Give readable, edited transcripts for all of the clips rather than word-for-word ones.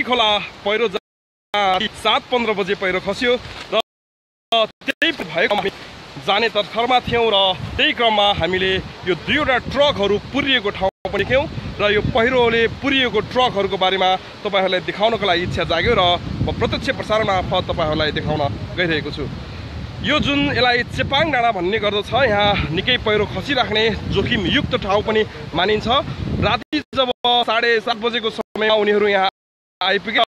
खोला पहिरो 7:15 बजे पहिरो खस्यो र त्यही भएको हामी जाने तर्खरमा थियौँ र त्यही क्रममा हामीले यो दुईवटा ट्रकहरू पुरिएको ठाउँ पनि थियौँ र यो पहिरोले पुरिएको ट्रकहरूको बारेमा तपाईहरूलाई देखाउनको लागि इच्छा जाग्यो र म प्रत्यक्ष प्रसारण मार्फत तपाईहरूलाई देखाउन गइरहेको छु। यो जुन यसलाई चेपाङ डाँडा भन्ने गर्दछ, यहाँ निकै पहिरो खसिराख्ने जोखिमयुक्त ठाउँ पनि मानिन्छ। राति जब 7:30 बजेको समयमा उनीहरू यहाँ आइपुगे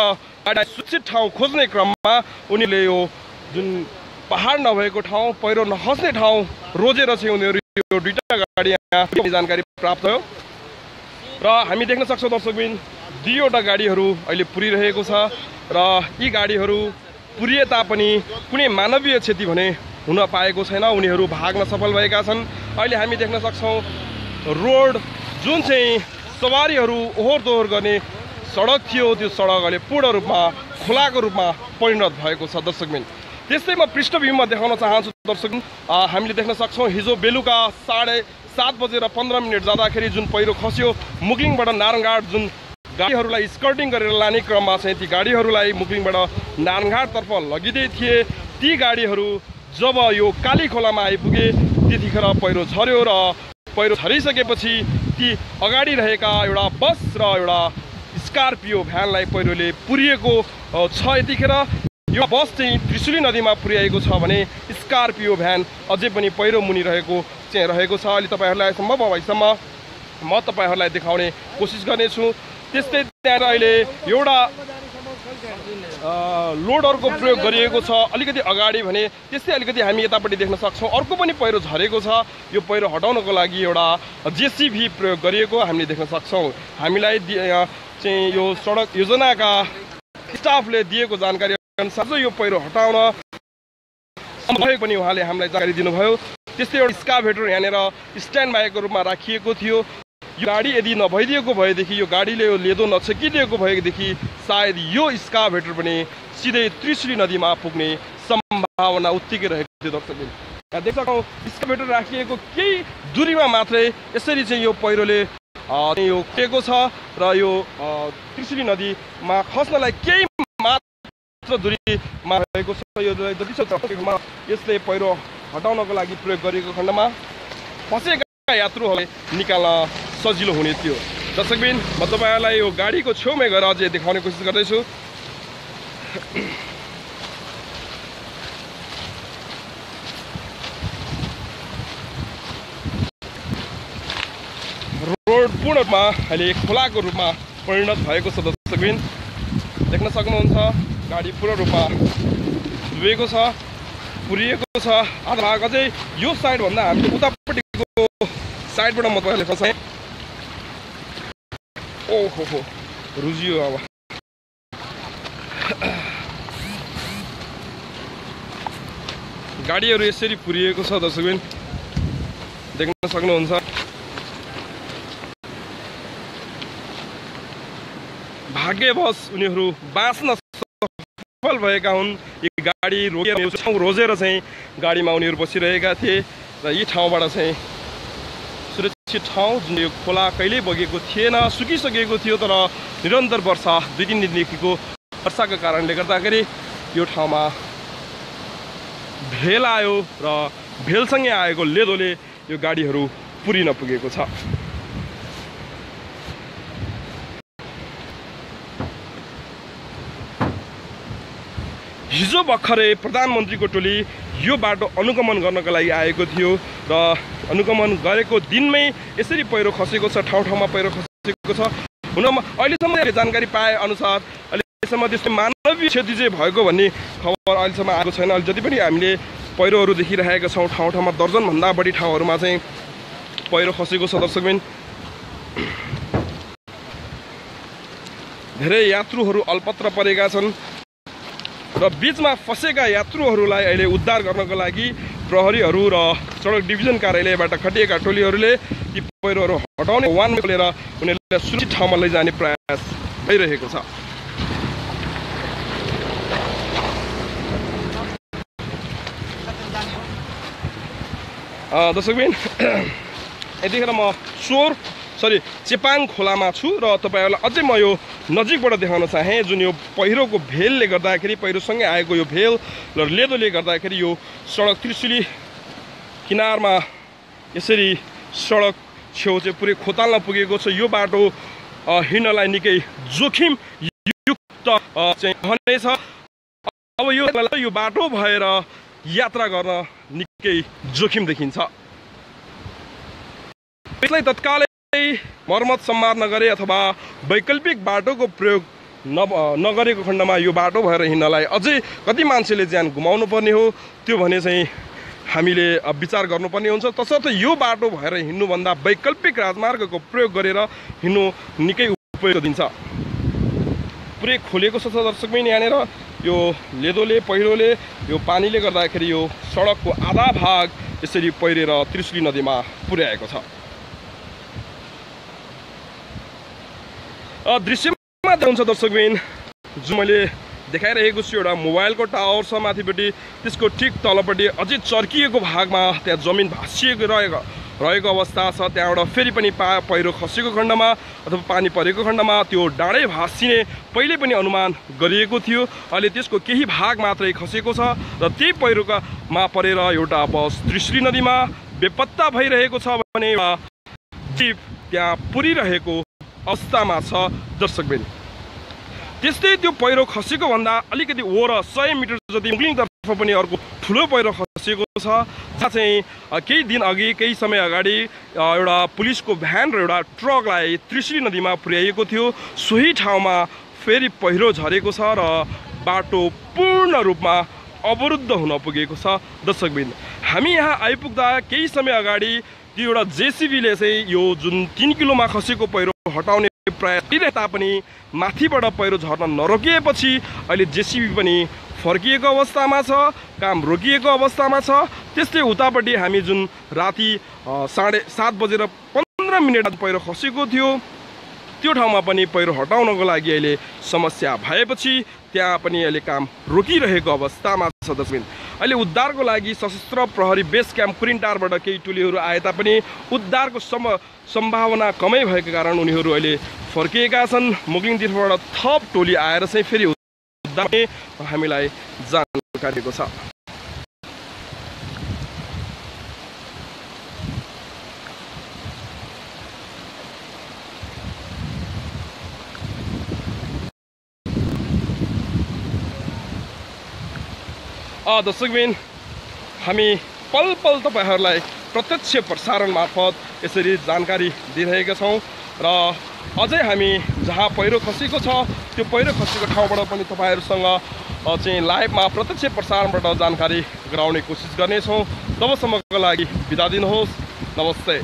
सुरक्षित ठाउँ खोज्ने क्रममा उनीहरूले यो जुन पहाड नभएको ठाउँ, पहिरो नखस्ने ठाउँ रोजेर चाहिँ उनीहरू यो दुईटा गाडी यहाँ जानकारी प्राप्त भयो र हामी देख्न सक्छौँ दर्शकबिन दुईवटा गाडीहरू अहिले पुरिरहेको छ र यी गाडीहरू पुरिए तापनि कुनै मानवीय क्षति भने हुन पाएको छैन। उनीहरू भाग्न सफल भएका छन्। अहिले हामी देख्न सक्छौँ रोड जुन चाहिँ सवारीहरू ओहोर दोहोर गर्ने सडक थियो त्यो सडक अहिले पूर्ण रूपमा खोलाको रूपमा परिणत भएको छ दर्शकबिन। त्यस्तै म पृष्ठभूमिमा देखाउन चाहन्छु दर्शकबिन, हामीले देख्न सक्छौँ हिजो बेलुका 7:15 जाँदाखेरि जुन पहिरो खस्यो मुगलिङबाट नारायणघाट जुन गाडीहरूलाई स्कर्टिङ गरेर लाने क्रममा चाहिँ ती गाडीहरूलाई मुगलिङबाट नारायणघाटतर्फ लगिँदै थिए। ती गाडीहरू जब यो काली खोलामा आइपुगे त्यतिखेर पहिरो झर्यो र पहिरो झरिसकेपछि ती अगाडि रहेका एउटा बस र एउटा स्कर्पियो भ्यानलाई पहिरोले पुरिएको छ। यतिखेर यो बस चाहिँ त्रिशुली नदीमा पुर्याएको छ भने स्कर्पियो भ्यान अझै पनि पहिरो मुनि रहेको छ। अहिले तपाईहरूलाई सम्भव भएसम्म म तपाईहरूलाई देखाउने कोसिस गर्नेछु। त्यस्तै त्यहाँ अहिले एउटा लोडरको प्रयोग गरिएको छ अलिकति अगाडि भने, त्यस्तै अलिकति हामी यतापट्टि देख्न सक्छौँ अर्को पनि पहिरो झरेको छ। यो पहिरो हटाउनको लागि एउटा जेसीबी प्रयोग गरिएको हामीले देख्न सक्छौँ। हामीलाई चाहिँ यो सडक योजनाका स्टाफले दिएको जानकारी अनुसार यो पहिरो हटाउन सम्भव पनि उहाँले हामीलाई जानकारी दिनुभयो। त्यस्तै एउटा स्काभेटर यहाँनिर स्ट्यान्ड बाईको रूपमा राखिएको थियो। यो गाडी यदि नभइदिएको भएदेखि, यो गाडीले यो लेदो नछेकिदिएको भएदेखि सायद यो स्काभेटर पनि सिधै त्रिशुली नदीमा पुग्ने सम्भावना उत्तिकै रहेको थियो दर्शकबिन। यहाँ देख्न सक्छौँ स्काभेटर राखिएको केही दूरीमा मात्रै यसरी चाहिँ यो पहिरोले यो खुलेको छ र यो त्रिशुली नदीमा खस्नलाई केही मात्र दूरीमा रहेको छ। यो जति सक्दो यसले पहिरो हटाउनको लागि प्रयोग गरेको खण्डमा फसेका यात्रुहरूले निकाल्न सजिलो हुने थियो। दर्शकबिन म तपाईँहरूलाई यो गाडीको छेउमै गएर अझै देखाउने कोसिस गर्दैछु। रोड पूर्ण रूपमा अहिले खोलाको रूपमा परिणत भएको छ दर्शकबिन। देख्न सक्नुहुन्छ गाडी पूर्ण रूपमा डुबेको छ, पुरिएको छ। आधा भाग अझै यो साइडभन्दा हामीले उतापट्टिको साइडबाट म तपाईँलाई फसाएँ। ओहो रुजियो। अब गाडीहरू यसरी पुरिएको छ दर्शकबिन, देख्न सक्नुहुन्छ। भाग्यवश उनीहरू बाँच्न सफल भएका हुन्। यो गाडी रोजेर चाहिँ गाडीमा उनीहरू बसिरहेका थिए र यी ठाउँबाट चाहिँ सुरक्षित ठाउँ जुन यो खोला कहिल्यै बगेको थिएन, सुकिसकेको थियो, तर निरन्तर वर्षा 2-3 दिनदेखिको वर्षाको कारणले गर्दाखेरि यो ठाउँमा भेल आयो र भेलसँगै आएको लेदोले यो गाडीहरू पुरिन पुगेको छ। हिजो भर्खरै प्रधानमन्त्रीको टोली यो बाटो अनुगमन गर्नको लागि आएको थियो र अनुगमन गरेको दिनमै यसरी पहिरो खसेको छ, ठाउँ ठाउँमा पहिरो खसेको छ। हुनमा अहिलेसम्म जानकारी पाए अनुसार अहिलेसम्म त्यस्तो मानवीय क्षति चाहिँ भएको भन्ने खबर अहिलेसम्म आएको छैन। अहिले जति पनि हामीले पहिरोहरू देखिरहेका छौँ ठाउँ ठाउँमा दर्जनभन्दा बढी ठाउँहरूमा चाहिँ पहिरो खसेको छ दर्शकबिन। धेरै यात्रुहरू अल्पत्र परेका छन् र बीचमा फसेका यात्रुहरूलाई अहिले उद्धार गर्नको लागि प्रहरीहरू र सडक डिभिजन कार्यालयबाट खटिएका टोलीहरूले ती पहिरोहरू हटाउने वान खोलेर उनीहरूलाई सुरक्षित ठाउँमा लैजाने प्रयास भइरहेको छ। दर्शकबिन यतिखेर म चोर चेपाङ खोलामा छु र तपाईहरुलाई अझै म यो नजिकबाट देखाउन चाहे जुन यो पहिरोको भेलले गर्दाखेरि पहिरोसँगै आएको यो भेल र लेदोले गर्दाखेरि यो सडक त्रिशुली किनारमा यसरी सडक छेउ चाहिँ पुरै खोताल्न पुगेको छ। यो बाटो हिँड्नलाई निकै जोखिम युक्त चाहिँ भनेछ। अब यो बाटो भएर यात्रा गर्न निकै जोखिम देखिन्छ। यसलाई तत्कालै मर्मत सम्मार नगरे अथवा वैकल्पिक बाटोको प्रयोग नगरेको खण्डमा यो बाटो भएर हिँड्नलाई अझै कति मान्छेले ज्यान गुमाउनु पर्ने हो त्यो भने चाहिँ हामीले विचार गर्नुपर्ने हुन्छ। तसर्थ यो बाटो भएर हिँड्नुभन्दा वैकल्पिक राजमार्गको प्रयोग गरेर हिँड्नु निकै उपयोग दिन्छ। पुरै खोलेको छ दर्शकबिन, यहाँनिर यो लेदोले पहिरोले यो पानीले गर्दाखेरि यो सडकको आधा भाग यसरी पहिरेर त्रिशुली नदीमा पुर्याएको छ। दृश्यमा देखाउँछ दर्शकबिन, जो मैले देखाइरहेको छु एउटा मोबाइलको टावर छ माथिपट्टि, त्यसको ठिक तलपट्टि अझै चर्किएको भागमा त्यहाँ जमिन भाँसिएको रहेको अवस्था छ। त्यहाँबाट फेरि पनि पहिरो खसेको खण्डमा अथवा पानी परेको खण्डमा त्यो डाँडै भाँसिने पहिले पनि अनुमान गरिएको थियो। अहिले त्यसको केही भाग मात्रै खसेको छ र त्यही पहिरोमा परेर एउटा बस त्रिशुली नदीमा बेपत्ता भइरहेको छ भने एउटा जीप त्यहाँ पुरिरहेको अवस्थामा छ दर्शकबिन। त्यस्तै त्यो पहिरो खसेको भन्दा अलिकति ओर 100 मिटर जति मुगलिङतर्फ पनि अर्को ठुलो पहिरो खसेको छ, जहाँ चाहिँ केही दिन अघि केही समय अगाडि एउटा पुलिसको भ्यान र एउटा ट्रकलाई त्रिशुली नदीमा पुर्याइएको थियो। सोही ठाउँमा फेरि पहिरो झरेको छ र बाटो पूर्ण रूपमा अवरुद्ध हुन पुगेको छ दर्शकबिन। हामी यहाँ आइपुग्दा केही समय अगाडि त्यो एउटा जेसीबीले चाहिँ यो जुन 3 किलोमा खसेको पहिरो हटाउने प्रयास गरिरहे तापनि माथिबाट पहिरो झर्न नरोकिएपछि अहिले जेसीबी पनि फर्किएको अवस्थामा छ, काम रोकिएको अवस्थामा छ। त्यस्तै उतापट्टि हामी जुन राति 7:15 पहिरो खसेको थियो त्यो ठाउँमा पनि पहिरो हटाउनको लागि अहिले समस्या भएपछि त्यहाँ पनि अहिले काम रोकिरहेको अवस्थामा छ दर्शकबिन। अहिले उद्धारको लागि सशस्त्र प्रहरी बेस क्याम्प कुरिनटारबाट केही टोलीहरू आए तापनि उद्धारको सम्भावना कमै भएको कारण उनीहरू अहिले फर्किएका छन्। मुगलिङतिरबाट थप टोली आएर चाहिँ फेरि उद्धार हामीलाई जानकारी दिएको छ। दर्शकबिन, हामी पल पल तपाईहरुलाई प्रत्यक्ष प्रसारण मार्फत यसरी जानकारी दिइरहेका छौं र अझै हामी जहाँ पहिरो खसेको छ त्यो पहिरो खसेको ठाउँबाट पनि तपाईहरुसँग चाहिँ लाइभमा प्रत्यक्ष प्रसारणबाट जानकारी गराउने कोसिस गर्नेछौं। तबसम्मको लागि बिदा दिनुहोस्। नमस्ते।